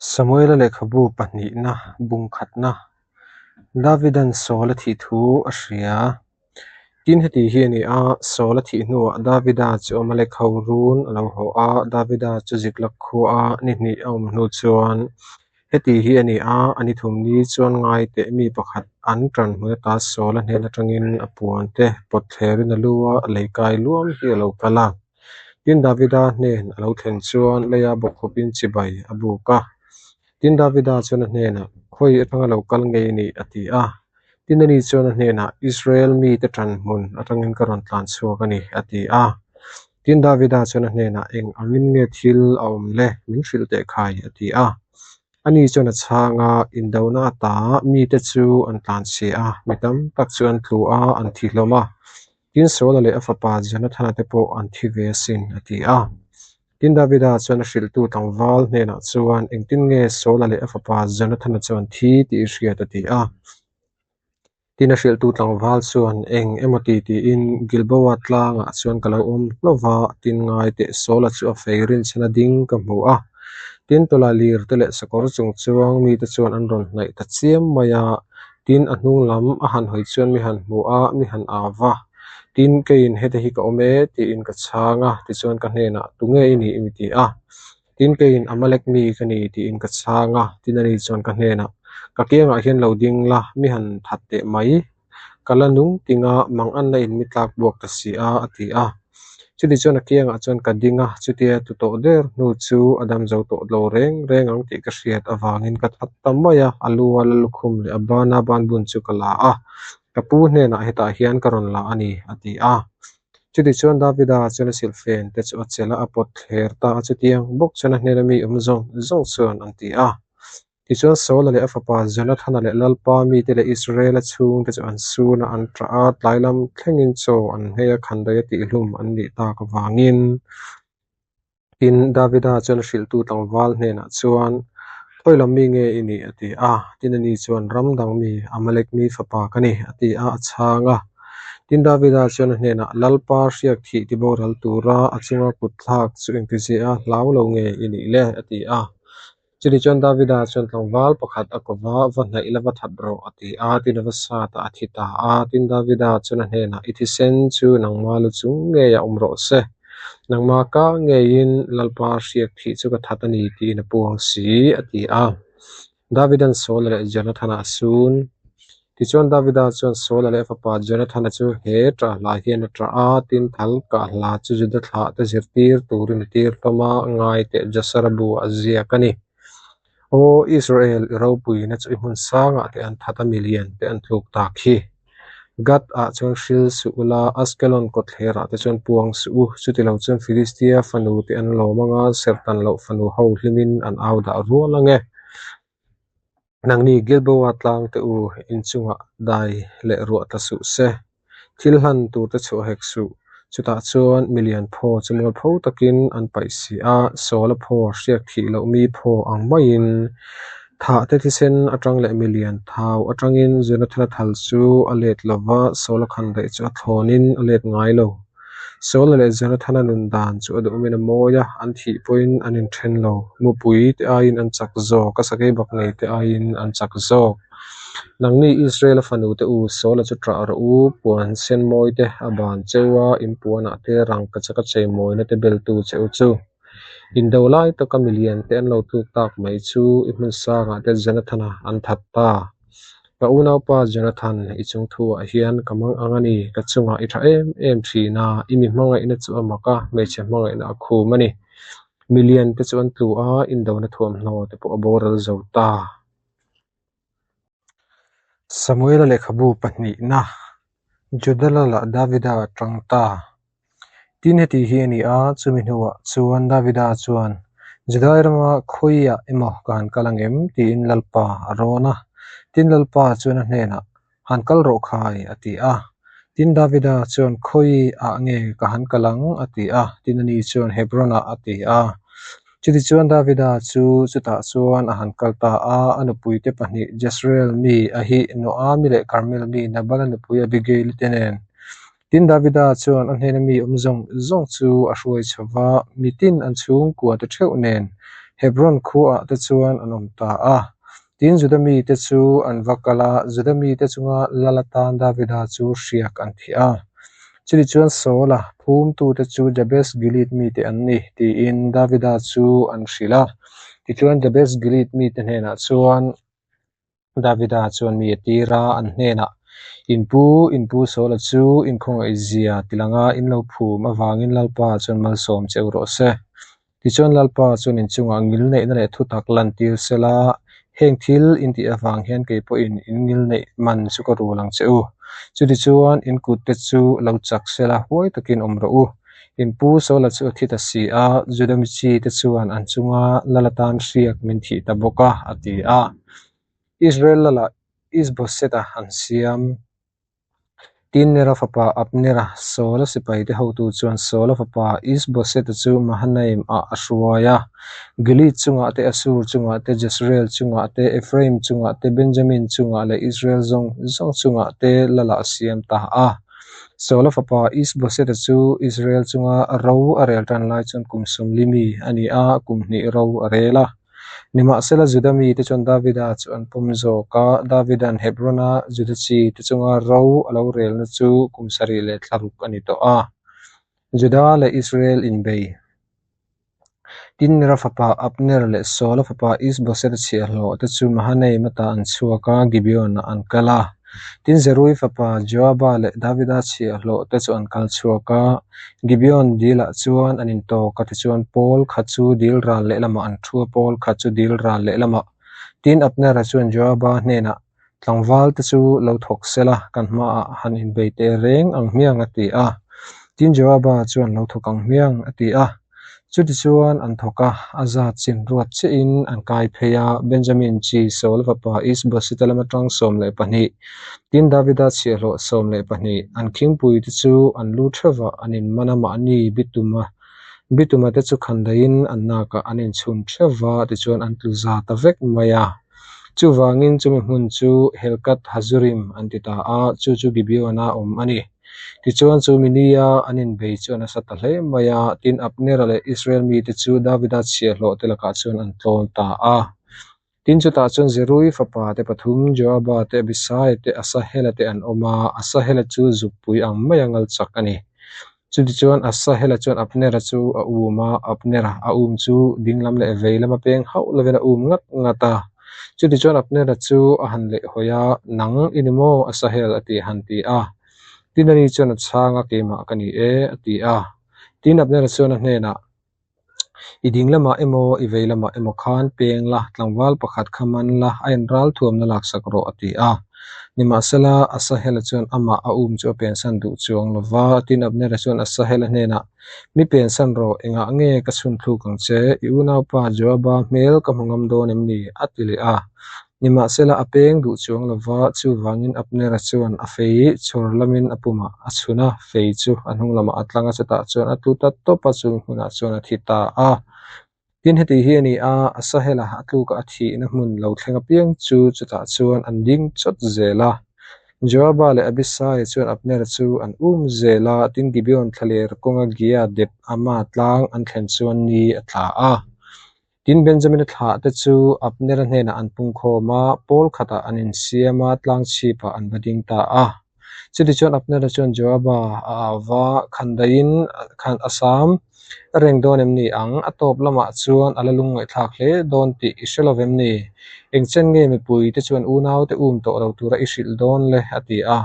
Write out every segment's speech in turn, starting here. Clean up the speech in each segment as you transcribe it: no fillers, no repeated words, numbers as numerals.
Samuela lehkhabu pahnihna bung khatna Davidan Saul a thih thu a hria. Tin heti hi a ni a, Saul a thih hnuah Davida chu Amalek ho run a lo haw a, Davida chu Ziklag khua ni hnih a awm hnu chuan heti hi a ni a, a ni thum ni chuan ngai teh mi pakhat an ṭan hmun ata Saul a hnen aṭangin a puan te pawt thlerin a lu a, lei kai luam hi a lo kal a. Tin, Davida hnen a lo thlen chuan leia bawkkhawpin chibai a buk a. Tin, Davida chuan a hnenah, Khawi atanga lo kal ngei a nih? a ti a. Tin, ani chuan a hnenah, Israel mite ṭan hmun atangin ka rawn tlan chhuak a ni, a ti a. Tin, Davida chuan a hnenah, Eng angin nge thil a awm le? Min hrilh teh khai, a ti a. Ani chuan a chhang a, Indona ata mite chu an tlanchhia a, mi tam tak chu an tlu a, an thi hlawm a. Tin, Saula leh a fapa Jonathana te pawh an thi ve asin, a ti a. Tin, Davida chuan a hrilhtu tlangval hnenah chuan, Engtin nge Saula leh a fapa Jonathana chu an thi tih i hriat? a ti a. Tin, a hrilhtu tlangval chuan, Eng emaw ti tiin Gilboa tlangah chuan ka lo awm hlauh va, tin ngai teh Saula chu a fei rinchhan a ding ka hmu a. Tin, tawla lir te leh sakawr chung chuang mite chuan an rawn hnaih ta chiam mai a. Tin, a hnung lam a han hawi chuan mi han hmu a, mi han au va. Tin, keiin hete hi ka awm e, tiin ka chhang a, tichuan ka hnenah, Tunge i nih? mi ti a. Tin, keiin Amalek mi ka ni, tiin ka chhang a. Tin, ani chuan ka hnenah, Ka kiangah hian lo ding la, mi han that teh mai. Ka la nung tinga mang anna in mi tlak buak ta si a, a ti a. Chuti chuan a kiangah chuan ka ding a, chutia tu tawh der hnu chu a dam zo tawh lo reng reng ang tih ka hriat avangin ka that ta mai a, a lu a la lukhum leh a bana banbun chu ka la a, ka pu hnenah hetah hian ka rawn la a ni, a ti a. Chuti chuan Davida chuan a silhfen te chu a chelh a, a pawt thler ta a, chutiang bawk chuan a hnena mi awm zawng zawng chuan an ti a. Tichuan Saula leh a fapa Jonathana leh Lalpa mite leh Israela chhungte chu an sun a, an ṭah a, tlai lam thlengin chaw an nghei a, khandaih a tihhlum an nih tak avangin. Tin, Davida chuan a hrilhtu tlangval hnenah chuan, Khawi lam mi nge i nih? a ti a. Tin, ani chuan, Ram dang mi, Amalek mi fapa ka ni, a ti a, a chhang a. Tin, Davida chuan a hnenah, Lalpa hriak thih tiboral tura a chunga kut thlak chu engtizia hlau lo nge i nih le? a ti a. Chutih chuan Davida chuan tlangval pakhat a ko va, Va hnaih la va that rawh, a ti a, tin a va sat a, a thi ta a. Tin Davida chuan a hnenah, I thisen chu nangma lu chung ngeiah awm rawh se, nangma ka ngeiin Lalpa hriak thih chu ka that a ni, tiin a puang si, a ti a. Davida'n Saula leh Jonathana a sun. Tichuan Davida chuan Saula leh a fapa Jonathana chu he ṭah hla hian a ṭah a, tin thal kah hla chu Juda thlah te zirtir turin a tir hlawm a, ngai teh Jasara bu ah ziak a ni. Aw Israel, i ropuina chu i hmun sangah te an that a, milian te an tluk tak hi. Gath ah chuan hril suh ula, Askelon kawtthlerah te chuan puang suh u, chutilo chuan Filistia fanu te an lawm anga, serhtan loh fanu ho hlimin an au dah rual ange. Nangni Gilboa tlang te u inchungah dai leh ruah tla suh se, thil hlan tur te chhuah hek suh. Chutah chuan milian phaw chu mualpho takin an paih si a, Sawla phaw hriak thih loh mi phaw ang maiin thah te thisen atang leh milian thau atangin Jonathana thal chu a let lova, Sawla khandaih chu a thlawnin a let ngai lo. Saula leh Jonathana nun dan chu a duhmin a mawi a, an thih pawhin an inthen lo. Mupui te aiin an chak zawk, a sakei bak nei te aiin an chak zawk. Nangni Israela fanu te u, Saula chu ṭah rawh u, puan sen mawi te a ban cheu a, in puanah te rangka chaka chei mawina te beltu che u chu. Indo lai taka milian te an lo tluk tak mai chu i hmun sangah te Jonathana an that ta. Ka unaupa Jonathan, i chung thuah hian ka mang ang a ni, ka chungah i tha em em thin a, i mi hmangaihna chu a mak a, hmeichhe hmangaihna a khum a ni. Milian te chu an tlu a, indona thuamhnaw te pawh a boral zo ta. Samuela lehkhabu pahnihna, Juda lala Davida a tang ta. Tin heti hi a ni a, chumi hnuah chuan Davida chuan, Judai rama khawiah emaw ka han kal angem? tiin Lalpa a rawn a. Tin Lalpa chuan a hnenah, Han kal rawh khai, a ti a. Tin Davida chuan, Khawiah nge ka han kal ang? a ti a. Tin ani chuan, Hebron-ah, a ti a. Chutichuan Davida chu chutah chuan a han kal ta a, a nupuite pahnih Jezreel mi Ahinoami leh Karmel mi Nabala nupui Abigail-i te nen. Tin, Davida chuan a hnena mi awm zawng zawng chu a hruai chho va, mitin an chhungkua te theuh nen. Hebron khuaah te chuan an awm ta a. Tin, Juda mite chu an va kal a, Juda mite chunga lal atan Davida chu hriak an thih a. Chutichuan Saula phumtute chu Jabes Gilead mite an ni, tiin Davida chu an hrilh a. Tichuan Jabes Gilead mite hnenah chuan Davida chuan mi a tir a, an hnenah, In pu, in pu Saula chu in khawngaihzia tilanga in lo phum avangin Lalpa chuan malsawm che u rawh se. Tichuan Lalpa chuan in chungah ngilneihna leh thutak lantir sela, heng thil in tih avang hian kei pawhin in ngilneih man chu ka rul ang che u. Chutichuan in kutte chu lo chak sela huai takin awm rawh u. In pu Saula chu a thi ta si a, Juda mi chi te chuan an chunga lal atan hriak min thih ta bawk a, a ti a. Israel lala Isboset-a an siam. Tin, Nera fapa Abnera, Saula sipaite hotu chuan Saula fapa Isboseta chu Mahanaim-ah a hruai a. Gilead chungah te, Asur chungah te, Jezreel chungah te, Ephraim chungah te, Benjamin chungah leh Israel zawng zawng chungah te lala a siam ta a. Saula fapa Isboseta chu Israel chunga ro a rel tan lai chuan kum sawmli mi a ni a, kum hnih ro a rel a. Nimahsela Juda mite chuan Davida chu an pawm zawk a, Davida'n Hebron-a Juda chi te chunga ro a lo relna chu kum sarih leh thla ruk a ni tawh a. Juda leh Israel inbei. Tin, Nera fapa Abner leh Saula fapa Isboset-a chhiahhlawh te chu Mahanaim ata an chhuak a, Gibeon-ah an kal a. Tin, Zerui fapa Joaba leh Davida chhiahhlawh te chu an kal chhuak a, Gibeon dilah chuan an intawk a, tichuan pawl khat chu dil ral lehlamah an thu a, pawl khat chu dil ral lehlamah. Tin, Abnera chuan Joaba hnenah, Tlangval te chu lo thawk sela, kan hmaah han inbei teh reng ang hmiang a ti a. Tin, Joaba chuan lo thawk ang hmiang a ti a. Chutichuan an thawk a, a zat chin ruat chiahin an kai phei a, Benjamin chi Saula fapa Isboseta lam atang 12, tin Davida chhiahhlawh 12, an khingpuite chu an lu theuhvah an inman a, mahni bituma bituma te chu khandaiin an nakah an inchhun theuhva, tichuan an tlu za ta vek mai a. Chuvangin chumi hmun chu Helkat Hazurim an ti ta a, chu chu Gibeon-a awm a ni. Tichuan chu minia an inbei chu a nasa ta hle mai a, tin Abnera leh Israel mite chu Davida chhiahhlawh te lakah chuan an tlawn ta a. Tin chutah chuan Zerui fapa te pathum, Joaba te, Abisai te, Asahela te an awm a, Asahela chu zukpui ang maia ngal chak a ni. Chutichuan Asahela chuan Abnera chu a um a, Abnera a um chu dinglam leh vei lama peng hauh lovin a um ngat ngat a. Chutichuan Abnera chu a han lehhawi a, Nang i ni maw Asahel? a ti han ti a. Tin ani chuan a chhang a, Keimah ka ni e, a ti a. Tin Abnera chuan a hnenah, I ding lamah emaw i vei lamah emaw khan peng la, tlangval pakhat kha man la, a inral thuamna laksak rawh, a ti a. Nimahsela, Asahela chuan amah a um chu a pensan duh chuang lo va. Tin, Abnera chuan Asahela hnenah, Mi pensan rawh, engah nge ka chhun thluk ang che? I unaupa Joaba hmel ka hmu ngam dawn em ni? a ti leh a. Nimahsela, a peng duh chuang lo va, chuvangin Abnera chuan a fei chhawr lamin a pumah a chhun a, fei chu a hnung lamah a tlang a, chutah chuan a tlu ta tawp a, chung hmunah chuan a thi ta a. Tin, heti hi a ni a, Asahela a tluka a thihna hmun lo thleng apiang chu chutah chuan an ding chawt zel a. Joaba leh Abisai chuan Abnera chu an um zel a, tin Gibeon thlaler kawnga Gia dep Ama tlang an thlen chuan ni a tla a. Tin, Benjamina thlah te chu Abnera hnenah an pungkhawm a, pawl khatah an insiam a, tlang chhipah an va ding ta a. Chutichuan Abnera chuan Joaba a au va, Khandaiin khan a sam reng dawn em ni ang? A tawp lamah chuan a la lungngaihthlak hle dawn tih i hre lo vem ni? Engchen nge mipuite chuan unaute um tawh lo tura i hrilh dawn le? a ti a.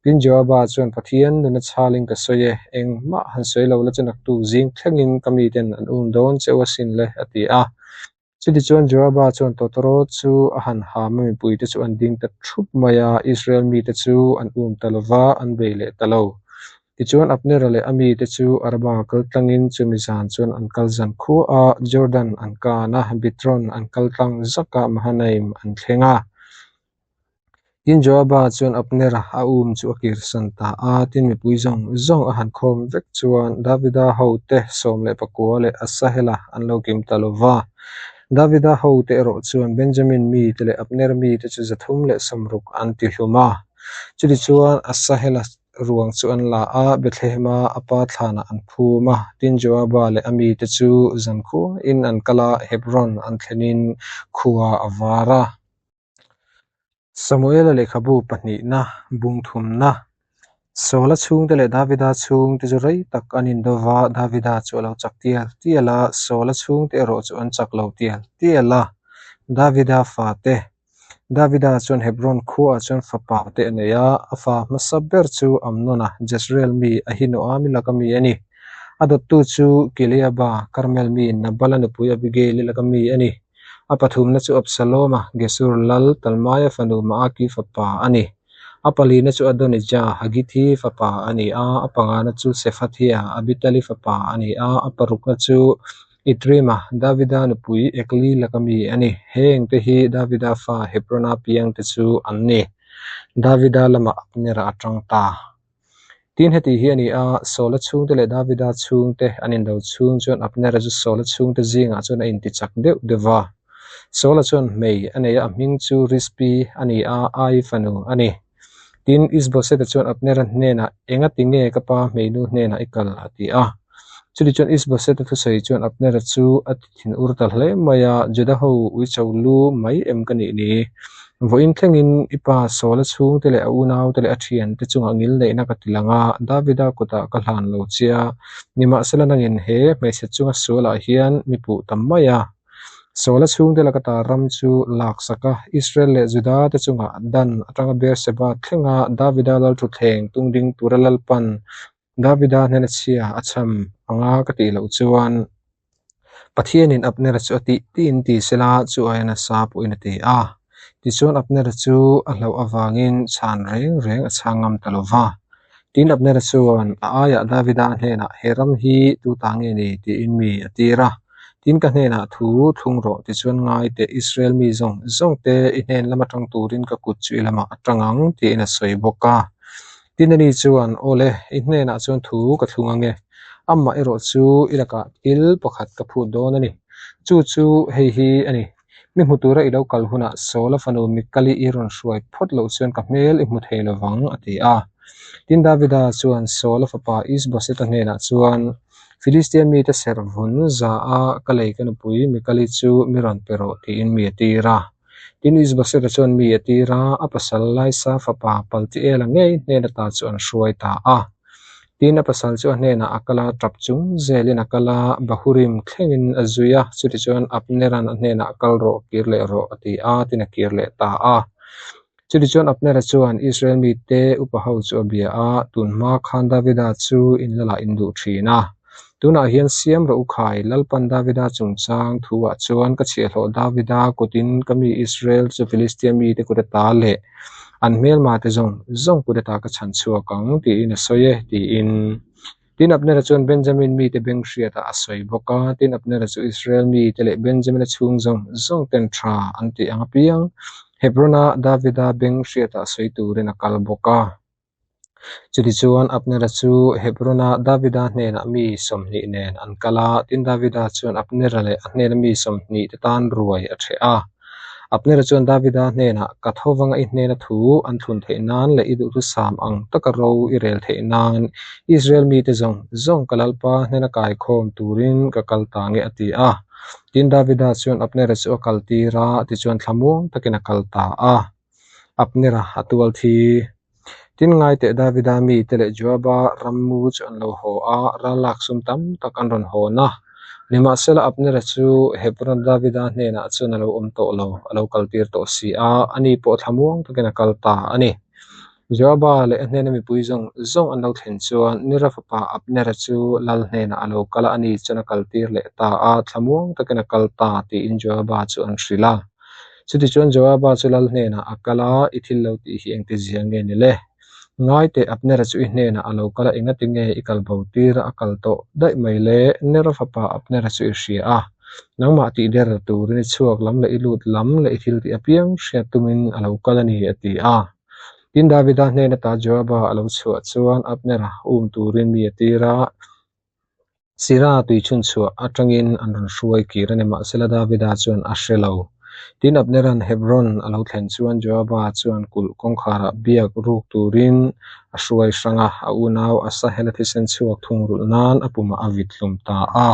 Tin, Joaba chuan Pathian nuna chhalin ka sawi e, engmah han sawi lo la chu naktuk zing thlengin ka miten an um dawn che u asin le, a ti a. Chutichuan Joaba chuan tawtawrâw chu a han ham a, mipuite chu an ding ta thup mai a, Israel mite chu an um ta lo va, an bei leh ta lo. Tichuan Abnera leh a mite chu Araba kal tlangin chumi zan chuan an kal zan khua a, Jordan an kan a, Bitron an kal tlang zak a, Mahanaim an thleng a. Tin, Joaba chuan Abnera a um chu a kirsan ta a, tin mipui zawng zawng a han khawm vek chuan Davida hote 19 leh Asahela an lo kim ta lo va. Davida hote erawh chuan Benjamin mite leh Abner mite chu 360 an ti hlum a. Chutichuan Asahela. ruang chu an la a, Bethlehema a pa thlanah an phum a. Tin, Joaba leh a mite chu zankhuain an kal a, Hebron an thlenin khua a var a. Samuela lehkhabu pahnihna bung thumna. Saula chhungte leh Davida chhungte chu rei tak an indo va, Davida chu a lo chak tial tial a, Saula chhungte erawh chu an chak lo tial tial a. Davida fate. Davida chuan Hebron khuaah chuan fapa te a nei a, a fa hmasa ber chu Amnona, Jezreel mi Ahinoami laka mi a ni. A dawttu chu Kileaba, Karmel mi Nabala nupui Abigail-i laka mi a ni. A pathumna chu Absaloma, Gesur lal Talmaia fanu Maaki fapa a ni. A palina chu Adonija, Hagithi fapa a ni a, a pangana chu Sefathia, Abitali fapa a ni a, a parukna chu Itrima, Davida nupui Ekli laka mi a ni. Hengte hi Davida fa Hebrona piangte chu an ni. Davida lamah Abnera a tang ta. Tin, heti hi a ni a, Saula chhungte leh Davida chhungte an indo chhung chuan Abnera chu Saula chhungte zingah chuan a intichak deuh deuh va. Saula chuan hmei a nei a, a hming chu Rispi a ni a, Ai fanu a ni. Tin, Isboseta chuan Abnera hnenah, Engati nge ka pa hmeinu hnenah i kal? a ti a. Chutichuan Isboseta thusawi chuan Abnera chu a ti thinur ta hle mai a, Juda ho uicho lu mai em ka nih ni? Vawiin thlengin i pa Saula chhungte leh a unaute leh a thiante chungah ngil neihna ka ti lang a, Davida kutah ka hlan lo che a, nimahsela nangin he hmeichhe chunga sualah hian mi puh ta mai a. Saula chhungte laka ta ram chu laksak a, Israel leh Juda te chungah Dan atanga Beerseba thlenga Davida lalthutthleng tungding tura Lalpan Davida hnena chhia a cham anga ka tih loh chuan Pathianin Abnera chu a tih tiin ti sela chu aia nasa pawhin a ti a. Tichuan Abnera chu a hlauh avangin chhan reng reng a chhang ngam ta lo va. Tin Abnera chuan a aiah Davida hnenah he ram hi tu ta nge ni tiin mi a tir a. Tin ka hnenah thu thlung rawh tichuan ngai teh Israel mi zawng zawng te i hnen lam atang turin ka kut chu i lamah a tang ang tiin a sawi bawk a. Tin ani chuan, Aw le, i hnenah chuan thu ka thlung ange. Amah erawh chu i lakah thil pakhat ka phut dawn a ni. Chu chu hei hi a ni. Mi hmu tura i lo kal hunah Saula fanu Mikali i rawn hruai phawt loh chuan ka hmel i hmu thei lo vang, a ti a. Tin Davida chuan Saula fapa Isboseta hnenah chuan, Filistia mite serh vun za a ka lei ka nupui Mikali chu mi rawn pe rawh, tiin mi a tir a. Tin, Isboseta chuan mi a tir a, a pasal Laisa fapa Paltiela ngei hnen ata chu an hruai ta a. Tin, a pasal chu a hnenah a kal a, tap chung zelin a kal a, Bahurim thlengin a zui a, chutichuan Abnera'n a hnenah kal rawh, kir leh rawh a ti a, tin a kir leh ta a. Chutichuan Abnera chuan Israel mite upa ho chu a bia a, Tun hma khan Davida chu in lalah in duh thin a. Tunah hian siam rawh u khai, Lalpan Davida chungchang thuah chuan ka chhiahhlawh Davida kutin ka mi Israel chu Filistia mite kut ata leh an hmelma te zawng zawng kut ata ka chhan chhuak ang tiin a sawi e tiin. Tin Abnera chuan Benjamin mite beng hriatah a sawi bawk a, tin Abnera chu Israel mite leh Benjamina chhung zawng zawng ten tha an tih ang apiang Hebrona Davida beng hriatah sawi turin a kal bawk a. Chutichuan Abnera chu Hebrona Davida hnenah mi 20 nen an kal a, tin Davida chuan Abnera leh a hnena mi 20 te tan ruai a ṭheh a. Abnera chuan Davida hnenah, Ka tho vanga i hnena thu an thlun theih nan leh i duhthusam ang taka ro i rel theih nan Israel mite zawng zawng ka Lalpa hnena kaikhawm turin ka kal ta nge a ti a. Tin Davida chuan Abnera chu a kaltir a, tichuan thlamuang takin a kal ta a. Abnera a tual thi. Tin ngaiteh Davida mite leh Joaba rammu chu an lo haw a, ral lak sum tam tak an rawn hawn a. Nimahsela Abnera chu Hebron Davida hnenah chuan a lo awm tawh lo, a lo kaltir tawh si a, ani pawh thlamuang takin a kal ta a ni. Joaba leh a hnena mipui zawng zawng an lo thlen chuan Nera fapa Abnera chu lal hnenah a lo kal a, ani chuan a kaltir leh ta a, thlamuang takin a kal ta tiin Joaba chu an hrilh a. Chutichuan Joaba chu lal hnenah a kal a, I thil lo tih hi engti zia nge ni le? Ngai teh, Abnera chu i hnenah a lo kal a, engati nge i kal bo tir a, a kal tawh daih mai le? Nera fapa Abnera chu i hria a, nangmah tih der turin i chhuak lam leh i lut lam leh i thil tih apiang hriat tumin a lo kal a ni, a ti a. Tin, Davida hnen ata Joaba a lo chhuah chuan Abnera um turin mi a tir a. Sira tui chhunchhuah atangin an rawn hruai kir a ni, mahsela Davida chuan a hre lo. Tin, Abnera'n Hebron a lo thlen chuan Joaba chuan kulh kawngkharah biak ruk turin a hruai hrang a, a unau Asahela thisen chhuak thungrulh nan a pumah a vit hlum ta a.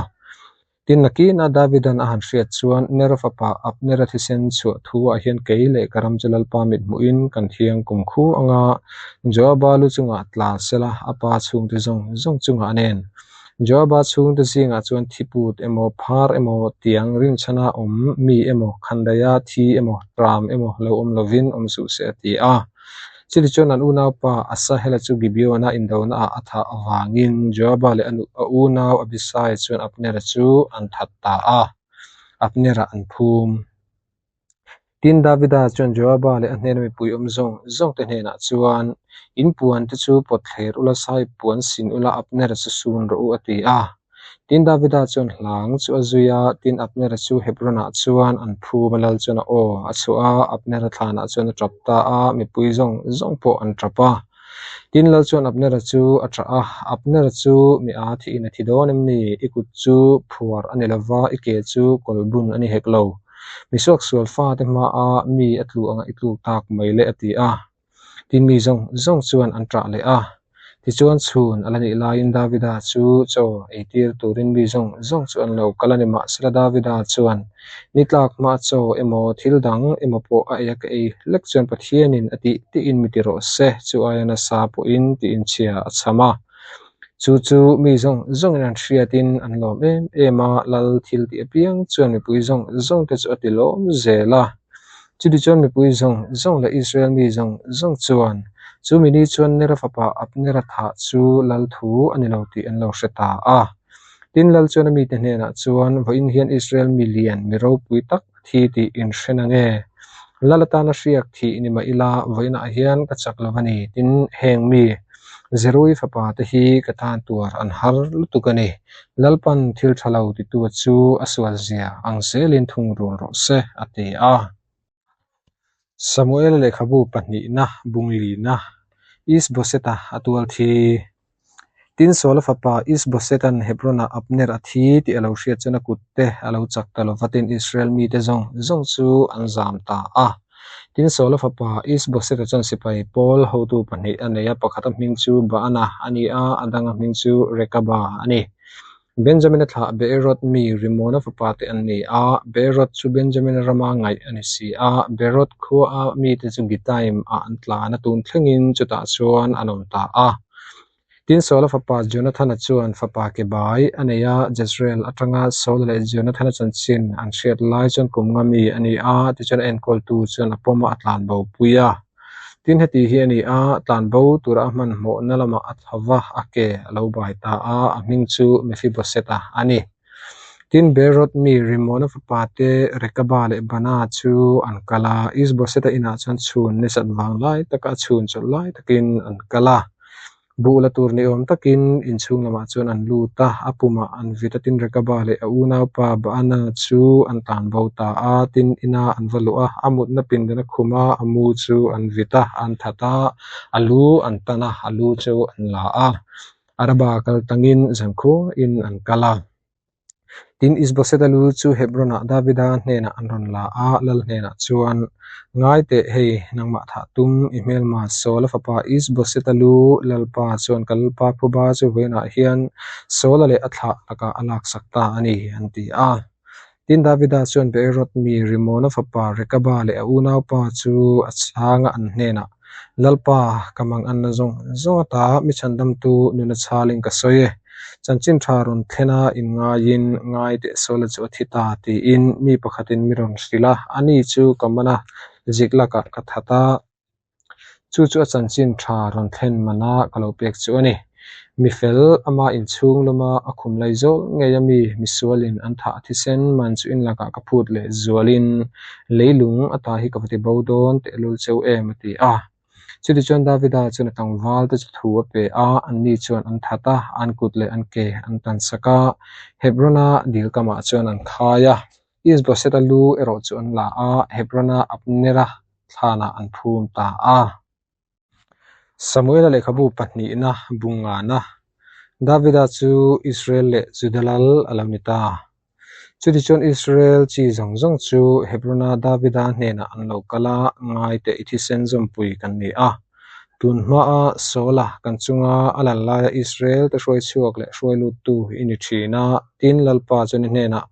Tin, nakinah Davida'n a han hriat chuan, Nera fapa Abnera thisen chhuah thu-ah hian kei leh ka ram chu Lalpa mit hmuhin kan thiang kum khu anga Joaba lu chungah tla sela a pa chhungte zawng zawng chungah a nen. Joaba chhungte zingah chuan thiput emaw, phar emaw, tiang rinchhana awm mi emaw, khandaia thi emaw, tram emaw lo awm lovin awm suh se a ti a. Chutichuan an unaupa Asahela chu Gibeon-a indonaah a thah avangin Joaba leh a unau Abisai chuan Abnera chu an that ta a, Abnera an phum. Tin, Davida chuan Joaba leh a hnena mipui awm zawng zawngte hnenah chuan, In puante chu pawt thler ula, sahip puan sin ula, Abnera chu sun rawh u, a ti a. Tin, Davida chuan hlang chu a zui a, tin, Abnera chu Hebronah chuan an phum a, lal chuan a aw a chhuah a, Abnera thlanah chuan a tap ta a, mipui zawng zawng pawh an tap a. Tin, lal chuan Abnera chu a tah a, Abnera chu mi a thihin a thi dawn em ni? I kut chu phuar a ni lo va, i ke chu kawlbun a ni hek lo. Mi suaksual fate hmaah mi a tlu anga i tluk tak mai le a ti a. Tin mi zawng zawng chuan an ṭah leh a. Tichuan chhun a la nih laiin Davida chu chaw ei tir turin mi zawng zawng chu an lo kal a ni. Mahsela Davida chuan ni tlak hma chaw emaw thil dang emaw pawh a ei a ka ei hlek chuan Pathianin a tih tiin mi ti rawh se, chu aia nasa pawhin tiin chhia a chham a. Chu chu mi zawng zawngin an hriatin an lawm em em a, lal thil tih apiang chuan mipui zawng zawngte chu a ti lawm zel a. Chutichuan mipui zawng zawng leh Israel mi zawng zawng chuan chu mi ni chuan Nera fapa Abnera thah chu lal thu a ni lo tih an lo hre ta a. Tin, lal chuan a mite hnenah chuan, Vawiin hian Israel mi lian, mi ropui tak a thi tih in hre na nge? Lal atana hriak thih ni mah ila, vawiinah hian ka chak lo a ni. Tin, heng mi Zerui fapa te hi ka tan tuar an har lutuk a ni. Lalpan thil tha lo titu chu a sual zia ang zelin thungrul rawh se, a ti a. Samuela lehkhabu pahnihna bunglina Isboseta a tual thi. Tin, Saula fapa Isboseta'n Hebronah Abner a thi tih a lo hriat chuan a kut te a lo chak ta lo va, tin, Israel mite zawng zawng chu an zam ta a. Tin, Saula fapa Isboseta chuan sipai pawl hotu pahnih a nei a, pakhata hming chu Baana a ni a, a danga hming chu Rekaba a ni. Benjamina thlah Beeroth mi Rimona fapa te an ni a, Beeroth chu Benjamina rama ngaih a ni si a, Beeroth khuaa mite chu Gitaim ah an tlan a, tun thlengin chutah chuan an awm ta a. Tin, Saula fapa Jonathana chuan fapa ke bai a nei a, Jezreel atanga Saula leh Jonathana chanchin an hriat lai chuan kum nga mi a ni a, tichuan a enkawltu chuan a pawm a, a tlanbo pui a. Tin, heti hi a ni a, tlanbo tura a hmanhmawhna lamah a tho va, a ke a lo bai ta a, a hming chu Mephibosheth-a a ni. Tin, Beeroth mi Rimona fapa te Rekaba leh Bana chu an kal a, Isbosheth-a inah chuan chhun ni sat vang lai taka a chhun chawlh lai takin an kal a. Buh la tur ni awm takin inchhung lamah chuan an lut a, a pumah an vit a, tin Rekaba leh a unaupa Baana chu an tlan bo ta a, tin ina an va luh a, a mutna pindan a khum a, a mu chu an vit a, an that a, a lu an tan a, a lu chu an la a, Araba kal tangin zankhuain an kal a. Tin, Isboseta lu chu Hebronah Davida hnenah an rawn la a, lal hnenah chuan, Ngai teh, hei, nangmah thah tum, i hmelma Saula fapa Isboseta lu Lalpa chuan ka Lalpa phuba chu vawiinah hian Saula leh a thlah lakah a laksak ta a ni, an ti a. Tin, Davida chuan Beeroth mi Rimona fapa Rekaba leh a unaupa chu a chhang a, an hnenah, Lalpa, ka mang anna zawng zawng ata mi chhandamtu nuna chhalin ka sawi e. Chanchin tha rawn thlen a inngaiin ngai teh Saula chu a thi ta tiin mi pakhatin mi rawn hrilh a, ani chu ka man a, Ziklakah ka that a. Chu chu a chanchin tha rawn thlen mana ka lo pek chu a ni. Mi fel ama inchhung lama a khum lai zawl ngei a mi misualin an thah thisen man chu inlakah ka phut leh zualin leilung ata hi ka va ti bo dawn tehlul cheu em a ti a. Chutichuan Davida chuan a tlangval te chu thu a pe a, anni chuan an that a, an kut leh an ke an tan sak a, Hebrona dil kamah chuan an khai a. Isboseta lu erawh chu an la a, Hebrona Abnera thlanah an phum ta a. Samuela lehkhabu pahnihna bungana Davida chu Israel leh Juda lal a lo ni ta. Chutichuan Israel chi zawng zawng chu Hebrona Davida hnenah an lo kal a, Ngai teh i thisen zawmpui kan ni a. Tun hmaa Saula kan chunga a lal laia Israel te hruai chhuak leh hruai luttu i ni thin a, tin Lalpa chuan i hnenah,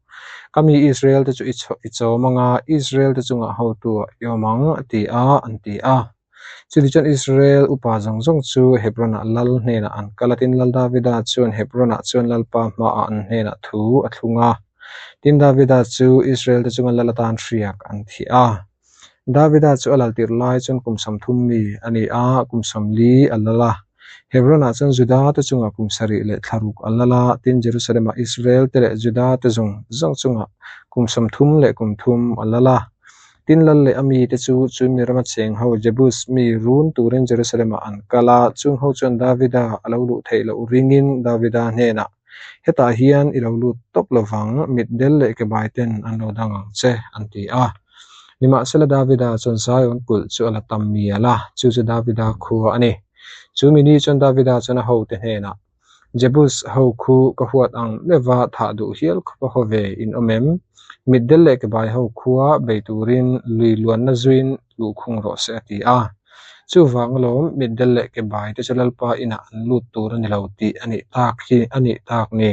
Ka mi Israel te chu i chawm anga Israel te chungah hotu ah i awm ang, a ti a, an ti a. Chutichuan Israel upa zawng zawng chu Hebron-ah lal hnenah an kal a, tin Lal Davida chuan Hebron-ah chuan Lalpa hmaah an hnenah thu a thlung a. Tin Davida chu Israel te chunga lal atan hriak an thih a. Davida chu a lal tirh lai chuan kum 30 mi a ni a, kum 40 a lal a. Hebron-ah chuan Juda te chungah kum 7 leh thla ruk a lal a, tin Jerusalem-ah Israel te leh Juda te zawng zawng chungah kum 30 leh kum thum a lal a. Tin lal leh a mite chu chu mi rama cheng ho Jebus mi run turin Jerusalem-ah an kal a, chung ho chuan Davida a lo luh theih loh ringin Davida hnenah, Hetah hian i lo lut tawp lo vang, mitdel leh kebai ten an lo dang ang che, an ti a. Nimahsela Davida chuan Zion kulh chu a la tam mial a, chu chu Davida khua a ni. Chu mi ni chuan Davida chuan a hote hnenah, Jebus ho khu ka huat ang meuh va thah duh hial khawp a haw ve in awm em? Mitdel leh kebai ho khua bei turin lui luanna zuin luhkhung rawh se a ti a. Chuvang alawm mitdel leh kebai te chu Lalpa inah an lut tur a ni lo tih a nih tak hi a nih tak ni.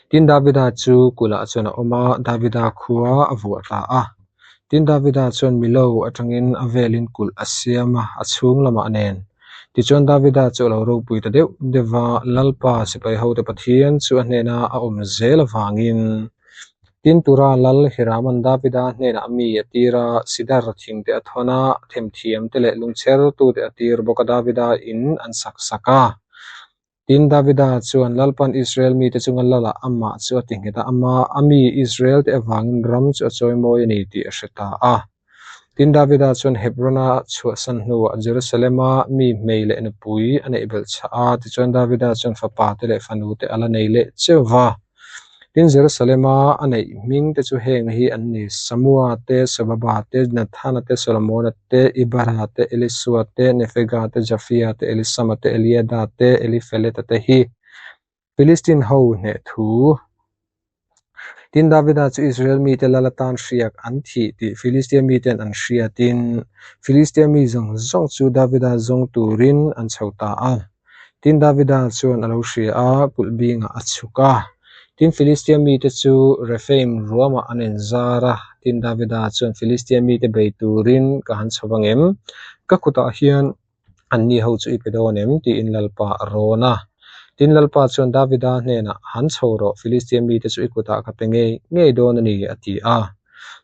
Tin Davida chu kulhah chuan a awm a, Davida khua a vuah ta a. Tin Davida chuan Milo atangin a velin kulh a siam a, a chhung lamah nen. Tichuan Davida chu a lo ropui ta deuh deuh va, Lalpa sipai hote Pathian chu a hnena a awm zel avangin. Tin Tura lal Hiraman Davida hnenah mi a tir a, Sidar thing te a thawn a, themthiam te leh lungchhertu te a tir bawk a, Davida in an sak sak a. Tin, Davida chuan Lalpan Israel mite chunga Lalah amah chu a ti nghet a, ama a mi Israel te avangin ram chu a chawimawi a ni tih a hre ta a. Tin, Davida chuan Hebron-a chhuahsan hnuah Jerusalem-a mi hmei leh nupui a neih belh chhah a, tichuan Davida chuan fapa te leh fanu te a la nei leh cheu va. Tin, Jerusalem-a a neih hming te chu heng hi an ni, Samua te, Sobaba te, Nathana te, Solomona te, Ibara te, Elisua te, Nefega te, Jafia te, Elisama te, Eliada te, Elifeleta te hi. Filistin ho hneh thu. Tin, Davida chu Israel mite lal atan hriak an thih tih Filistia miten an hriatin, Filistia mi zawng zawng chu Davida zawng turin an chho ta a. Tin, Davida chuan a lo hria a, kulh bingah a chhuk a. Tin, Filistia mite chu Rephaim ruamah an inzar a. Tin, Davida chuan Filistia mite bei turin ka han chho vang em? Ka kutah hian anni ho chu i pe dawn em? tiin Lalpa a rawn a. Tin, Lalpa chuan Davida hnenah, Han chho rawh, Filistia mite chu i kutah ka pe ngei ngei dawn a ni, a ti a.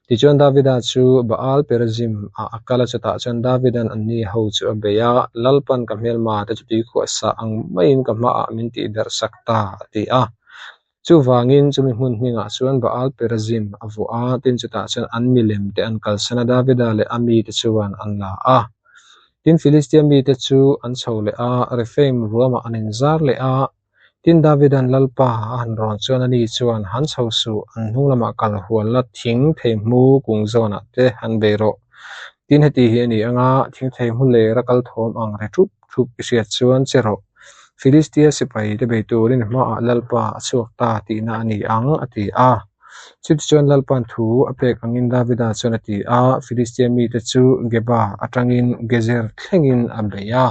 Tichuan Davida chu Baal Perazim ah a kal a, chutah chuan Davida'n anni ho chu a bei a, Lalpan ka hmelma te chu tuikhuah sah ang maiin ka hmaah min tihdarh sak ta, a ti a. Chuvangin chumi hmun hmingah chuan Baal Perazim a vuah a, tin chutah chuan an milem te an kalsan a, Davida leh a mite chuan an la a. Tin Filistia mite chu an chho leh a, Rephaim ruamah an inzar leh a, Tin Davida'n Lalpa a han rawn chuan ani chuan, Han chho suh, an hnung lamah kal hual la, thing thei hmu kung zawnah te han bei rawh. Tin heti hi a ni anga, thing thei hmu lera kal thawm ang ri thup thup i hriat chuan che rawh. Filistia sipai te bei turin hmaah Lalpa a chhuak ta tihna a ni ang, a ti a. Chutichuan Lalpa'n thu a pek angin Davida chuan a ti a, Filistia mite chu Geba atangin Gezer thlengin a bei a.